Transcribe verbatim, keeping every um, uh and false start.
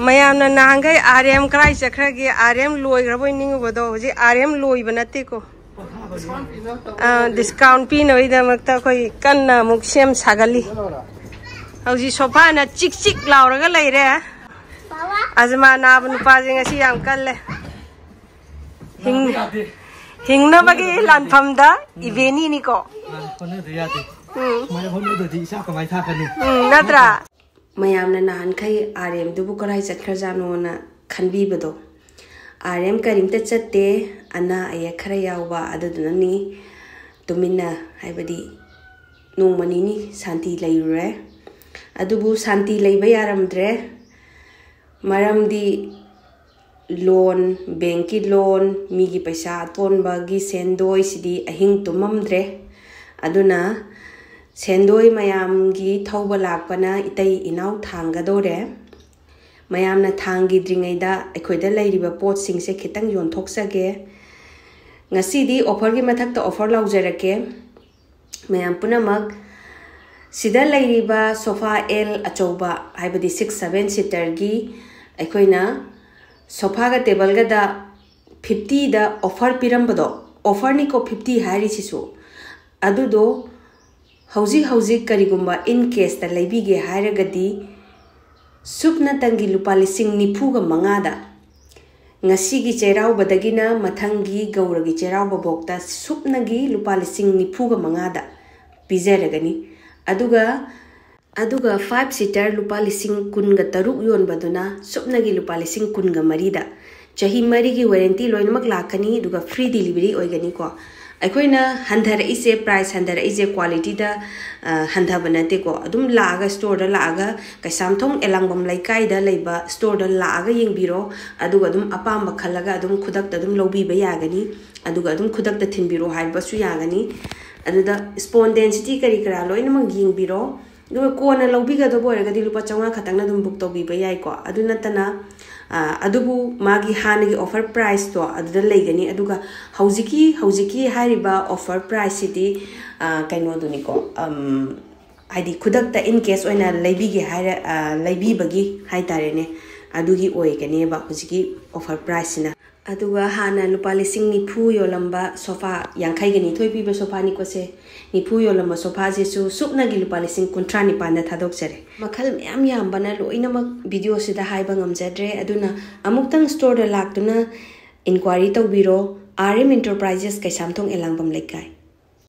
ꯃꯌꯥꯝꯅ ꯅꯍꯥꯟꯈꯩ R M ꯀꯔꯥꯏ ꯆꯠꯈ꯭ꯔꯒꯦ, ꯑꯥꯔ ꯑꯦꯝ ꯂꯣꯏꯈ꯭ꯔꯕꯣꯏ ꯅꯤꯡꯉꯨꯕꯗꯣ ꯍꯧꯖꯤꯛ ꯑꯥꯔ ꯑꯦꯝ ꯂꯣꯏꯕ ꯅꯠꯇꯦꯀꯣ꯫ ꯑꯥ, ꯗꯤꯁꯀꯥꯎꯟ ꯄꯤꯅꯕꯒꯤꯗꯃꯛꯇ ꯑꯩꯈꯣꯏ ꯀꯟꯅ ꯑꯃꯨꯛ ꯁꯦꯝ ꯁꯥꯒꯠꯂꯤ꯫ ꯍꯧꯖꯤꯛ ꯁꯣꯐꯥꯅ ꯆꯤꯛ ꯆꯤꯛ ꯂꯥꯎꯔꯒ ꯂꯩꯔꯦ꯫ ꯑꯖꯃꯥ ꯅꯥꯕ ꯅꯨꯄꯥꯁꯦ ꯉꯁꯤ ꯌꯥꯝ ꯀꯜꯂꯦ꯫ ꯍꯤꯡ- ꯍꯤꯡꯅꯕꯒꯤ ꯂꯥꯟꯐꯝꯗ ꯏꯕꯦꯅꯤꯅꯤꯀꯣ꯫ ꯍꯣꯠꯅꯗ ꯌꯥꯗꯦ꯫ ꯎꯝ꯫ ꯁꯨꯃꯥꯏꯅ ꯍꯣꯠꯅꯗ꯭ꯔꯗꯤ ꯏꯁꯥ ꯀꯃꯥꯏꯅ ꯊꯥꯛꯀꯅꯤ? ꯎꯝ, ꯅꯠꯇ꯭ꯔꯥ? ꯃꯌꯥꯝꯅ ꯅꯍꯥꯟꯈꯩ ꯑꯥꯔ ꯑꯦꯝꯗꯨꯕꯨ ꯀꯔꯥꯏ ꯆꯠꯈ꯭ꯔꯖꯥꯠꯅꯣꯅ ꯈꯟꯕꯤꯕꯗꯣ, ꯑꯥꯔ ꯑꯦꯝ ꯀꯔꯤꯝꯇ ꯆꯠꯇꯦ꯫ ꯑꯅꯥ ꯑꯌꯦꯛ ꯈꯔ ꯌꯥꯎꯕ ꯑꯗꯨꯗꯨꯅꯅꯤ꯫ ꯇꯨꯃꯤꯟꯅ, ꯍꯥꯏꯕꯗꯤ ꯅꯣꯡꯃ ꯅꯤꯅꯤ ꯁꯥꯟꯇꯤ ꯂꯩꯔꯨꯔꯦ꯫ ꯑꯗꯨꯕꯨ ꯁꯥꯟꯇꯤ ꯂꯩꯕ ꯌꯥꯔꯝꯗ꯭ꯔꯦ꯫ ꯃꯔꯝꯗꯤ ꯂꯣꯟ, ꯕꯦꯡꯀꯤ ꯂꯣꯟ, ꯃꯤꯒꯤ ꯄꯩꯁꯥ ꯑꯇꯣꯟꯕꯒꯤ ꯁꯦꯟꯗꯣꯏꯁꯤꯗꯤ ꯑꯍꯤꯡ ꯇꯨꯝꯃꯝꯗ꯭ꯔꯦ꯫ ꯑꯗꯨꯅ ꯁꯦꯟꯗꯣꯏ ꯃꯌꯥꯝꯒꯤ ꯊꯧꯕ ꯂꯥꯛꯄꯅ ꯏꯇꯩ ꯏꯅꯥꯎ ꯊꯥꯡꯒꯗꯧꯔꯦ꯫ ꯃꯌꯥꯝꯅ ꯊꯥꯡꯈꯤꯗ꯭ꯔꯤꯉꯩꯗ ꯑꯩꯈꯣꯏꯗ ꯂꯩꯔꯤꯕ ꯄꯣꯠꯁꯤꯡꯁꯦ ꯈꯤꯇꯪ ꯌꯣꯟꯊꯣꯛꯆꯒꯦ꯫ ꯉꯁꯤꯗꯤ ꯑꯣꯐꯔꯒꯤ ꯃꯊꯛꯇ ꯑꯣꯐꯔ ꯂꯥꯎꯖꯔꯛꯀꯦ꯫ ꯃꯌꯥꯝ ꯄꯨꯝꯅꯃꯛ, ꯁꯤꯗ ꯂꯩꯔꯤꯕ ꯁꯣꯐꯥ ꯑꯦꯜ ꯑꯆꯧꯕ, ꯍꯥꯏꯕꯗꯤ ꯁꯤꯛꯁ ꯁꯚꯦꯟ ꯁꯤꯇꯔꯒꯤ ꯑꯩꯈꯣꯏꯅ ꯁꯣꯐꯥꯒ ꯇꯦꯕꯜꯒꯗ ꯐꯤꯐꯇꯤꯗ ꯑꯣꯐꯔ ꯄꯤꯔꯝꯕꯗꯣ, ꯑꯣꯐꯔꯅꯤꯀꯣ ꯐꯤꯐꯇꯤ ꯍꯥꯏꯔꯤꯁꯤꯁꯨ, ꯑꯗꯨꯗꯣ ꯍꯧꯖꯤꯛ ꯍꯧꯖꯤꯛ ꯀꯔꯤꯒꯨꯝꯕ ꯏꯟ ꯀꯦꯁꯇ ꯂꯩꯕꯤꯒꯦ ꯍꯥꯏꯔꯒꯗꯤ, ꯁꯨꯞꯅꯇꯪꯒꯤ ꯂꯨꯄꯥ ꯂꯤꯁꯤꯡ ꯅꯤꯐꯨꯒ ꯃꯉꯥꯗ, ꯉꯁꯤꯒꯤ ꯆꯩꯔꯥꯎꯕꯗꯒꯤꯅ ꯃꯊꯪꯒꯤ ꯒꯧꯔꯒꯤ ꯆꯩꯔꯥꯎꯕ ꯐꯥꯎꯇ ꯁꯨꯞꯅꯒꯤ ꯂꯨꯄꯥ ꯂꯤꯁꯤꯡ ꯅꯤꯐꯨꯒ ꯃꯉꯥꯗ ꯄꯤꯖꯔꯒꯅꯤ꯫ ꯑꯗꯨꯒ, ꯑꯗꯨꯒ ꯐꯥꯏꯚ ꯁꯤꯇꯔ ꯂꯨꯄꯥ ꯂꯤꯁꯤꯡ ꯀꯨꯟꯒ ꯇꯔꯨꯛ ꯌꯣꯟꯕꯗꯨꯅ ꯁꯨꯞꯅꯒꯤ ꯂꯨꯄꯥ ꯂꯤꯁꯤꯡ ꯀꯨꯟꯒ ꯃꯔꯤꯗ꯫ ꯆꯍꯤ ꯃꯔꯤꯒꯤ ꯋꯥꯔꯦꯟꯇꯤ ꯂꯣꯏꯅꯃꯛ ꯂꯥꯛꯀꯅꯤ, ꯑꯗꯨꯒ ꯐ꯭ꯔꯤ ꯗꯤꯂꯤꯚꯔꯤ ꯑꯣꯏꯒꯅꯤꯀꯣ꯫ ꯑꯩꯈꯣꯏꯅ ꯍꯟꯊꯔꯛꯏꯁꯦ, ꯄ꯭ꯔꯥꯏꯁ ꯍꯟꯊꯔꯛꯏꯁꯦ ꯀ꯭ꯋꯥꯂꯤꯇꯤꯗ, ꯑ, ꯍꯟꯊꯕ ꯅꯠꯇꯦꯀꯣ꯫ ꯑꯗꯨꯝ ꯂꯥꯛꯑꯒ, ꯁ꯭ꯇꯣꯔꯗ ꯂꯥꯛꯑꯒ, ꯀꯩꯁꯥꯝꯊꯣꯡ ꯑꯦꯂꯥꯡꯕꯝ ꯂꯩꯀꯥꯏꯗ ꯂꯩꯕ ꯁ꯭ꯇꯣꯔꯗ ꯂꯥꯛꯑꯒ ꯌꯦꯡꯕꯤꯔꯣ, ꯑꯗꯨꯒ ꯑꯗꯨꯝ ꯑꯄꯥꯝꯕ ꯈꯜꯂꯒ ꯑꯗꯨꯝ ꯈꯨꯗꯛꯇ ꯑꯗꯨꯝ ꯂꯧꯕꯤꯕ ꯌꯥꯒꯅꯤ, ꯑꯗꯨꯒ ꯑꯗꯨꯝ ꯈꯨꯗꯛꯇ ꯊꯤꯟꯕꯤꯔꯣ ꯍꯥꯏꯕꯁꯨ ꯌꯥꯒꯅꯤ꯫ ꯑꯗꯨꯗ ꯁ꯭ꯄꯣꯟ ꯗꯦꯟꯁꯤꯇꯤ ꯀꯔꯤ ꯀꯔꯥ ꯂꯣꯏꯅꯃꯛ ꯌꯦꯡꯕꯤꯔꯣ꯫ ꯑꯗꯨꯒ ꯀꯣꯟꯅ ꯂꯧꯕꯤꯒꯗꯕ ꯑꯣꯏꯔꯒꯗꯤ ꯂꯨꯄꯥ ꯆꯥꯝꯃꯉꯥ ꯈꯛꯇꯪꯅ ꯑꯗꯨꯝ ꯕꯨꯛ ꯇꯧꯕꯤꯕ ꯌꯥꯏꯀꯣ꯫ ꯑꯗꯨ ꯅꯠꯇꯅ ꯑ, ꯑꯗꯨꯕꯨ ꯃꯥꯒꯤ ꯍꯥꯟꯅꯒꯤ ꯑꯣꯐꯔ ꯄ꯭ꯔꯥꯏꯁꯇꯣ ꯑꯗꯨꯗ ꯂꯩꯒꯅꯤ꯫ ꯑꯗꯨꯒ ꯍꯧꯖꯤꯛꯀꯤ ꯍꯧꯖꯤꯛꯀꯤ ꯍꯥꯏꯔꯤꯕ ꯑꯣꯐꯔ ꯄ꯭ꯔꯥꯏꯁꯁꯤꯗꯤ ꯑ, ꯀꯩꯅꯣꯗꯨꯅꯤꯀꯣ, ꯑꯝ, ꯍꯥꯏꯗꯤ ꯈꯨꯗꯛꯇ ꯏꯟ ꯀꯦꯁ ꯑꯣꯏꯅ ꯂꯩꯕꯤꯒꯦ ꯍꯥꯏꯔ ꯑ, ꯂꯩꯕꯤꯕꯒꯤ ꯍꯥꯏ ꯇꯥꯔꯦꯅꯦ, ꯑꯗꯨꯒꯤ ꯑꯣꯏꯒꯅꯦꯕ ꯍꯧꯖꯤꯛꯀꯤ ꯑꯣꯐꯔ ꯄ꯭ꯔꯥꯏꯁꯁꯤꯅ꯫ ꯑꯗꯨꯒ ꯍꯥꯟꯅ ꯂꯨꯄꯥ ꯂꯤꯁꯤꯡ ꯅꯤꯐꯨ ꯌꯣꯜꯂꯝꯕ ꯁꯣꯐꯥ, ꯌꯥꯡꯈꯩꯒ ꯅꯤꯊꯣꯏ ꯄꯤꯕ ꯁꯣꯐꯥꯅꯤꯀꯣ ꯁꯦ, ꯅꯤꯐꯨ ꯌꯣꯜꯂꯝꯕ ꯁꯣꯐꯥꯁꯤꯁꯨ ꯁꯨꯞꯅꯒꯤ ꯂꯨꯄꯥ ꯂꯤꯁꯤꯡ ꯀꯨꯟꯊ꯭ꯔꯥ ꯅꯤꯄꯥꯟꯗ ꯊꯥꯗꯣꯛꯆꯔꯦ꯫ ꯃꯈꯜ ꯃꯌꯥꯝ ꯌꯥꯝꯕꯅ ꯂꯣꯏꯅꯃꯛ ꯚꯤꯗꯤꯑꯣꯁꯤꯗ ꯍꯥꯏꯕ ꯉꯝꯖꯗ꯭ꯔꯦ, ꯑꯗꯨꯅ ꯑꯃꯨꯛꯇꯪ ꯁ꯭ꯇꯣꯔꯗ ꯂꯥꯛꯇꯨꯅ ꯏꯟꯀ꯭ꯋꯥꯏꯔꯤ ꯇꯧꯕꯤꯔꯣ꯫ ꯑꯥꯔ ꯑꯦꯝ ꯏꯟꯇꯔꯄ꯭ꯔꯥꯏꯖꯦꯁ, ꯀꯩꯁꯥꯝꯊꯣꯡ ꯑꯦꯂꯥꯡꯕꯝ ꯂꯩꯀꯥꯏ꯫